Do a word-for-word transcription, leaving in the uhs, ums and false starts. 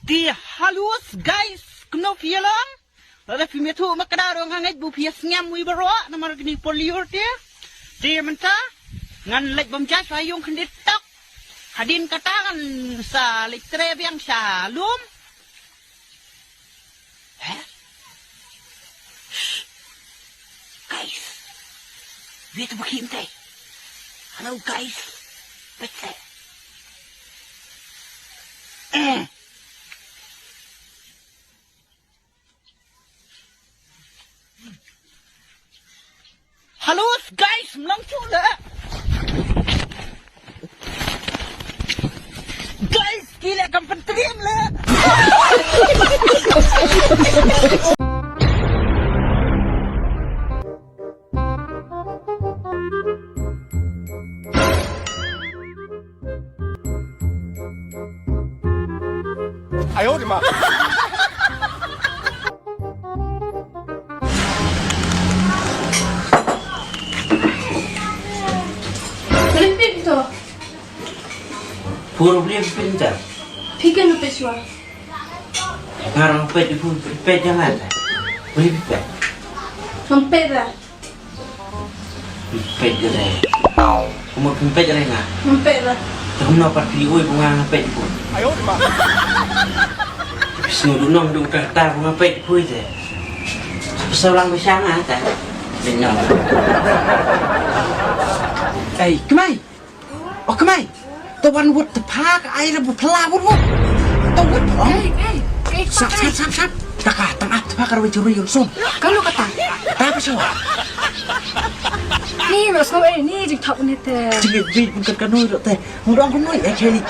Te hello guys, kumno phi ïa long? Lada phim ïathuh ma ka daw ruh nga ngeit ba phi ïa sngem ui baroh namar kine por lyiur te. Te mynta ngan leit bam ja sha ïung khyndiat tok. Hadien kata ngan sa leit trei biang sha lum. Heh? Shh. Guys. Wait, ba khim te. Hello guys. Peit te. Eh. Hello guys, mlang chu le. Guys, ki le kam pyntrim le. Pur bli pinta. Phi kano peit shuwa? Nga rang peit phi, peit jangan. Bli peit. Ngam peit da. Peit ka dei. Kumno phi peit ka dei nga? Ngam peit da. Te kumno pat phi ui ba nga peit phi? Phi sngew duh nong duh kata ba nga peit phi te. Sa pynsaw lang ba sha nga te. Dei nong. Ei, kmai. O kmai. Te wan wut te pha ka ai ra ba phylla wut wut. Te wut ong. Ei, ei, ei, sap, sap, sap, sap. Ta ka tang ap te pha ka ra wei jurui yun sum. Kano kata? Ta ba sha. Ni mas ko ei ni jing thok ni te. Jing jing bukan kano ro te. Ngdong kano ei kali.